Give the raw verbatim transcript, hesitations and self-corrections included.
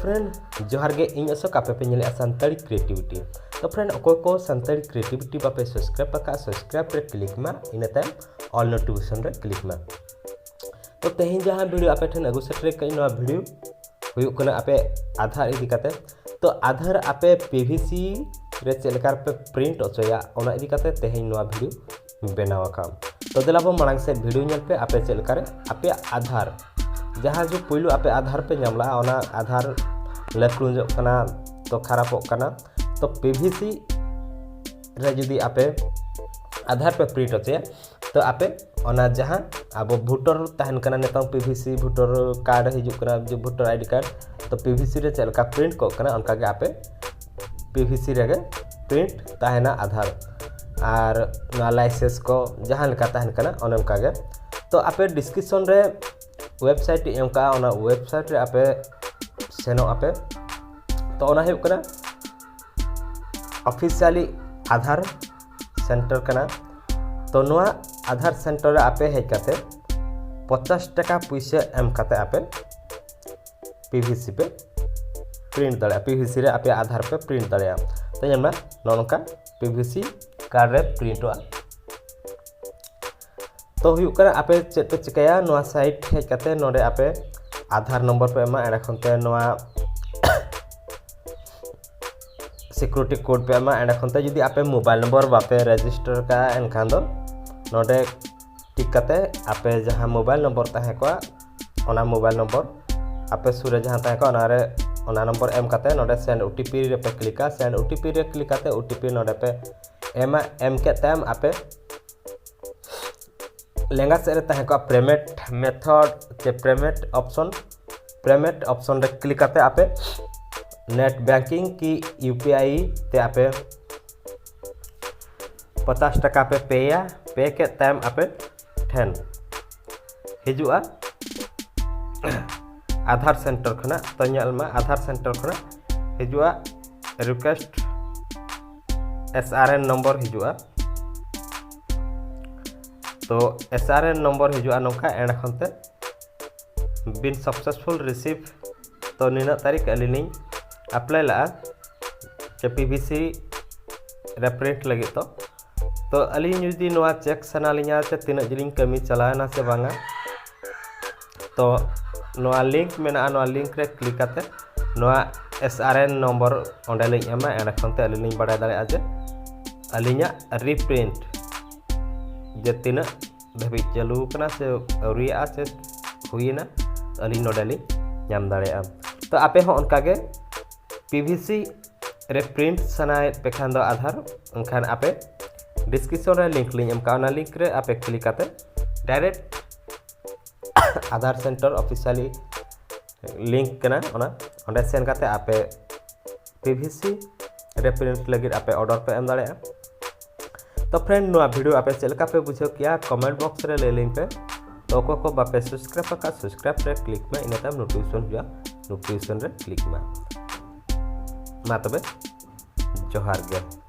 Friend, ᱡᱚᱦᱟᱨ ᱜᱮ, ᱤᱧ ᱚᱥᱳᱠ, ᱟᱯᱮ ᱯᱮ ᱧᱮᱞᱮᱫᱼᱟ ᱥᱟᱱᱛᱟᱲᱤ Creativity᱾ ᱛᱚ friend, ᱚᱠᱚᱭ ᱠᱚ ᱥᱟᱱᱛᱟᱲᱤ Creativity ᱵᱟᱯᱮ subscribe ᱟᱠᱟᱫᱼᱟ, subscribe ᱨᱮ click ᱢᱟ, ᱤᱱᱟᱹ ᱛᱟᱭᱚᱢ all notification ᱨᱮ click ᱢᱟ᱾ ᱛᱚ ᱛᱮᱦᱮᱧ ᱡᱟᱦᱟᱸ video ᱟᱯᱮ ᱴᱷᱮᱱ ᱟᱹᱜᱩ ᱥᱮᱴᱮᱨ ᱠᱟᱹᱧ, ᱱᱚᱣᱟ video ᱦᱩᱭᱩᱜ ᱠᱟᱱᱟ ᱟᱯᱮ ᱟᱫᱷᱟᱨ ᱤᱫᱤ ᱠᱟᱛᱮ᱾ ᱛᱚ ᱟᱫᱷᱟᱨ ᱟᱯᱮ PVC ᱨᱮ ᱪᱮᱫ ᱞᱮᱠᱟ ᱯᱮ print ᱚᱪᱚᱭᱟ, ᱚᱱᱟ ᱤᱫᱤ ᱠᱟᱛᱮ ᱛᱮᱦᱮᱧ ᱱᱚᱣᱟ video ᱵᱮᱱᱟᱣ ᱟᱠᱟᱫ᱾ ᱛᱚ ᱫᱮᱞᱟ ᱵᱚ ᱢᱟᱲᱟᱝ ᱥᱮᱫ video ᱧᱮᱞ ᱯᱮ, ᱟᱯᱮ ᱪᱮᱫ ᱞᱮᱠᱟᱨᱮ ᱟᱯᱮᱭᱟᱜ ᱟᱫᱷᱟᱨ, ᱡᱟᱦᱟᱸ ᱡᱮ ᱯᱩᱭᱞᱩ ᱟᱯᱮ ᱟᱫᱷᱟᱨ ᱯᱮ ᱧᱟᱢ ᱞᱟᱜᱼᱟ, ᱚᱱᱟ ᱟᱫᱷᱟᱨ ᱞᱟᱹᱠᱲᱩᱡᱚᱜ ᱠᱟᱱᱟ, ᱛᱚ ᱠᱷᱟᱨᱟᱯᱚᱜ ᱠᱟᱱᱟ᱾ ᱛᱚ PVC ᱨᱮ ᱡᱩᱫᱤ ᱟᱯᱮ ᱟᱫᱷᱟᱨ ᱯᱮ print ᱚᱪᱚᱭᱟ, ᱛᱚ ᱟᱯᱮ ᱚᱱᱟ ᱡᱟᱦᱟᱸ ᱟᱵᱚ voter ᱛᱟᱦᱮᱱ ᱠᱟᱱᱟ, ᱱᱤᱛᱚᱝ PVC voter card ᱦᱤᱡᱩᱜ ᱠᱟᱱᱟ, ᱡᱮ voter ID card, ᱛᱚ PVC ᱨᱮ ᱪᱮᱫ ᱞᱮᱠᱟ print ᱠᱚᱜ ᱠᱟᱱᱟ, ᱚᱱᱠᱟ ᱜᱮ ᱟᱯᱮ PVC ᱨᱮᱜᱮ print ᱛᱟᱦᱮᱱᱟ ᱟᱫᱷᱟᱨ᱾ ᱟᱨ ᱱᱚᱣᱟ license ᱠᱚ ᱡᱟᱦᱟᱸ ᱞᱮᱠᱟ ᱛᱟᱦᱮᱱ ᱠᱟᱱᱟ, ᱚᱱᱮ ᱚᱱᱠᱟ ᱜᱮ᱾ ᱛᱚ ᱟᱯᱮ description ᱨᱮ website ᱤᱧ ᱮᱢ ᱠᱟᱜᱼᱟ, ᱚᱱᱟ website ᱨᱮ ᱟᱯᱮ ᱥᱮᱱᱚᱜ ᱟᱯᱮ᱾ ᱛᱚ ᱚᱱᱟ ᱦᱩᱭᱩᱜ ᱠᱟᱱᱟ officially ᱟᱫᱷᱟᱨ center ᱠᱟᱱᱟ᱾ ᱛᱚ ᱱᱚᱣᱟ ᱟᱫᱷᱟᱨ center ᱨᱮ ᱟᱯᱮ ᱦᱮᱡ ᱠᱟᱛᱮ ᱯᱚᱧᱪᱟᱥ ᱴᱟᱠᱟ ᱯᱩᱭᱥᱟᱹ ᱮᱢ ᱠᱟᱛᱮ ᱟᱯᱮ PVC ᱯᱮ print ᱫᱟᱲᱮᱭᱟᱜᱼᱟ, PVC ᱨᱮ ᱟᱯᱮᱭᱟᱜ ᱟᱫᱷᱟᱨ ᱯᱮ print ᱫᱟᱲᱮᱭᱟᱜᱼᱟ᱾ ᱛᱚ ᱧᱮᱞ ᱢᱮ, ᱱᱚᱜᱼᱚ ᱱᱚᱝᱠᱟ PVC card ᱨᱮ printᱚᱜᱼᱟ᱾ ᱛᱚ ᱦᱩᱭᱩᱜ ᱠᱟᱱᱟ, ᱟᱯᱮ ᱪᱮᱫ ᱯᱮ ᱪᱤᱠᱟᱹᱭᱟ, ᱱᱚᱣᱟ site ᱦᱮᱡ ᱠᱟᱛᱮ ᱱᱚᱰᱮ ᱟᱯᱮ ᱟᱫᱷᱟᱨ ᱱᱚᱢᱵᱚᱨ ᱯᱮ ᱮᱢᱟ, ᱮᱸᱰᱮ ᱠᱷᱚᱱ ᱛᱮ ᱱᱚᱣᱟ security code ᱯᱮ ᱮᱢᱟ᱾ ᱮᱸᱰᱮ ᱠᱷᱚᱱ ᱛᱮ ᱡᱩᱫᱤ ᱟᱯᱮ mobile ᱱᱚᱢᱵᱚᱨ ᱵᱟᱯᱮ register ᱠᱟᱜᱼᱟ, ᱮᱱᱠᱷᱟᱱ ᱫᱚ ᱱᱚᱰᱮ ᱴᱤᱠ ᱠᱟᱛᱮ ᱟᱯᱮ ᱡᱟᱦᱟᱸ mobile ᱱᱚᱢᱵᱚᱨ ᱛᱟᱦᱮᱸ ᱠᱚᱜᱼᱟ, ᱚᱱᱟ mobile ᱱᱚᱢᱵᱚᱨ ᱟᱯᱮ ᱥᱩᱨ ᱨᱮ ᱡᱟᱦᱟᱸ ᱛᱟᱦᱮᱸ ᱠᱚᱜᱼᱟ, ᱚᱱᱟᱨᱮ, ᱚᱱᱟ ᱱᱚᱢᱵᱚᱨ ᱮᱢ ᱠᱟᱛᱮ ᱱᱚᱰᱮ send OTP ᱨᱮᱯᱮ clickᱟ᱾ Send OTP ᱨᱮ click ᱠᱟᱛᱮ OTP ᱱᱚᱰᱮ ᱯᱮ ᱮᱢᱟ᱾ ᱮᱢ ᱠᱮᱫ ᱛᱟᱭᱚᱢ ᱟᱯᱮ ᱞᱮᱸᱜᱟ ᱥᱮᱫ ᱨᱮ ᱛᱟᱦᱮᱸ ᱠᱚᱜᱼᱟ payment method ᱪᱮ payment option᱾ Payment option ᱨᱮ click ᱠᱟᱛᱮ ᱟᱯᱮ net banking ᱠᱤ UPI ᱛᱮ ᱟᱯᱮ ᱯᱚᱧᱪᱟᱥ ᱴᱟᱠᱟ ᱯᱮ ᱯᱮᱭᱟ᱾ ᱯᱮ ᱠᱮᱫ ᱛᱟᱭᱚᱢ ᱟᱯᱮ ᱴᱷᱮᱱ ᱦᱤᱡᱩᱜᱼᱟ ᱟᱫᱷᱟᱨ center ᱠᱷᱚᱱᱟᱜ᱾ ᱛᱚ ᱧᱮᱞ ᱢᱟ, ᱟᱫᱷᱟᱨ center ᱠᱷᱚᱱᱟᱜ ᱦᱤᱡᱩᱜᱼᱟ request SRN ᱱᱚᱢᱵᱚᱨ ᱦᱤᱡᱩᱜᱼᱟ᱾ ᱛᱚ SRN ᱱᱚᱢᱵᱚᱨ ᱦᱤᱡᱩᱜᱼᱟ ᱱᱚᱝᱠᱟ, ᱮᱸᱰᱮ ᱠᱷᱚᱱ ᱛᱮ been successful receive ᱛᱚ ᱱᱤᱱᱟᱹᱜ ᱛᱟᱹᱨᱤᱠᱷ ᱟᱹᱞᱤᱧ ᱞᱤᱧ ᱮᱯᱞᱟᱭ ᱞᱟᱜᱼᱟ ᱡᱮ ᱯᱤ ᱵᱷᱤ ᱥᱤ ᱨᱮ ᱯᱨᱤᱱᱴ ᱞᱟᱹᱜᱤᱫ᱾ ᱛᱚ ᱛᱚ ᱟᱹᱞᱤᱧ ᱡᱩᱫᱤ ᱱᱚᱣᱟ ᱪᱮᱠ ᱥᱟᱱᱟ ᱞᱤᱧᱟ ᱡᱮ ᱛᱤᱱᱟᱹᱜ ᱡᱤᱞᱤᱧ ᱠᱟᱹᱢᱤ ᱪᱟᱞᱟᱣᱮᱱᱟ ᱥᱮ ᱵᱟᱝᱟ, ᱛᱚ ᱱᱚᱣᱟ ᱞᱤᱝᱠ ᱢᱮᱱᱟᱜᱼᱟ, ᱱᱚᱣᱟ ᱞᱤᱝᱠ ᱨᱮ ᱠᱞᱤᱠ ᱠᱟᱛᱮ ᱱᱚᱣᱟ ᱮᱥ ᱟᱨ ᱮᱱ ᱱᱚᱢᱵᱚᱨ ᱚᱸᱰᱮ ᱞᱤᱧ ᱮᱢᱟ᱾ ᱮᱸᱰᱮ ᱠᱷᱚᱱ ᱛᱮ ᱟᱹᱞᱤᱧ ᱞᱤᱧ ᱵᱟᱲᱟᱭ ᱫᱟᱲᱮᱭᱟᱜᱼᱟ ᱡᱮ ᱟᱹᱞᱤᱧᱟᱜ ᱨᱤᱯᱨᱤᱱᱴ ᱡᱮ ᱛᱤᱱᱟᱹᱜ ᱫᱷᱟᱹᱵᱤᱡ ᱪᱟᱹᱞᱩ ᱟᱠᱟᱱᱟ ᱥᱮ ᱟᱹᱣᱨᱤᱭᱟᱜᱼᱟ ᱥᱮ ᱦᱩᱭᱮᱱᱟ, ᱟᱹᱞᱤᱧ ᱱᱚᱰᱮ ᱞᱤᱧ ᱧᱟᱢ ᱫᱟᱲᱮᱭᱟᱜᱼᱟ᱾ ᱛᱚ ᱟᱯᱮ ᱦᱚᱸ ᱚᱱᱠᱟᱜᱮ ᱯᱤ ᱵᱷᱤ ᱥᱤ ᱨᱮ ᱯᱨᱤᱱᱴ ᱥᱟᱱᱟᱭᱮᱫ ᱯᱮ ᱠᱷᱟᱱ ᱫᱚ ᱟᱫᱷᱟᱨ, ᱮᱱᱠᱷᱟᱱ ᱟᱯᱮ ᱰᱤᱥᱠᱨᱤᱯᱥᱚᱱ ᱨᱮ ᱞᱤᱝᱠ ᱞᱤᱧ ᱮᱢ ᱠᱟᱜᱼᱟ, ᱚᱱᱟ ᱞᱤᱝᱠ ᱨᱮ ᱟᱯᱮ ᱠᱞᱤᱠ ᱠᱟᱛᱮ direct Aadhaar centre officially link ᱠᱟᱱᱟ, ᱚᱱᱟ ᱚᱸᱰᱮ ᱥᱮᱱ ᱠᱟᱛᱮ ᱟᱯᱮ ᱯᱤ ᱵᱷᱤ ᱥᱤ ᱨᱮ ᱯᱨᱤᱱᱴ ᱞᱟᱹᱜᱤᱫ ᱟᱯᱮ ᱚᱰᱟᱨ ᱯᱮ ᱮᱢ ᱫᱟᱲᱮᱭᱟᱜᱼᱟ᱾ ᱛᱚ ᱯᱷᱨᱮᱱᱰ, ᱱᱚᱣᱟ ᱵᱷᱤᱰᱤᱭᱳ ᱟᱯᱮ ᱪᱮᱫ ᱞᱮᱠᱟ ᱯᱮ ᱵᱩᱡᱷᱟᱹᱣ ᱠᱮᱜᱼᱟ, ᱠᱚᱢᱮᱱᱴ ᱵᱚᱠᱥ ᱨᱮ ᱞᱟᱹᱭ ᱞᱤᱧ ᱯᱮ᱾ ᱛᱚ ᱚᱠᱚᱭ ᱠᱚ ᱵᱟᱯᱮ ᱥᱟᱵᱥᱠᱨᱟᱭᱤᱵ ᱟᱠᱟᱫ, ᱥᱟᱵᱥᱠᱨᱟᱭᱤᱵ ᱨᱮ ᱠᱞᱤᱠ ᱢᱮ, ᱤᱱᱟᱹ ᱛᱟᱭᱚᱢ ᱱᱳᱴᱤᱯᱷᱤᱠᱮᱥᱚᱱ ᱦᱤᱡᱩᱜᱼᱟ, ᱱᱳᱴᱤᱯᱷᱤᱠᱮᱥᱚᱱ ᱨᱮ ᱠᱞᱤᱠ ᱢᱮ᱾ ᱢᱟ ᱛᱚᱵᱮ, ᱡᱚᱦᱟᱨ ᱜᱮ᱾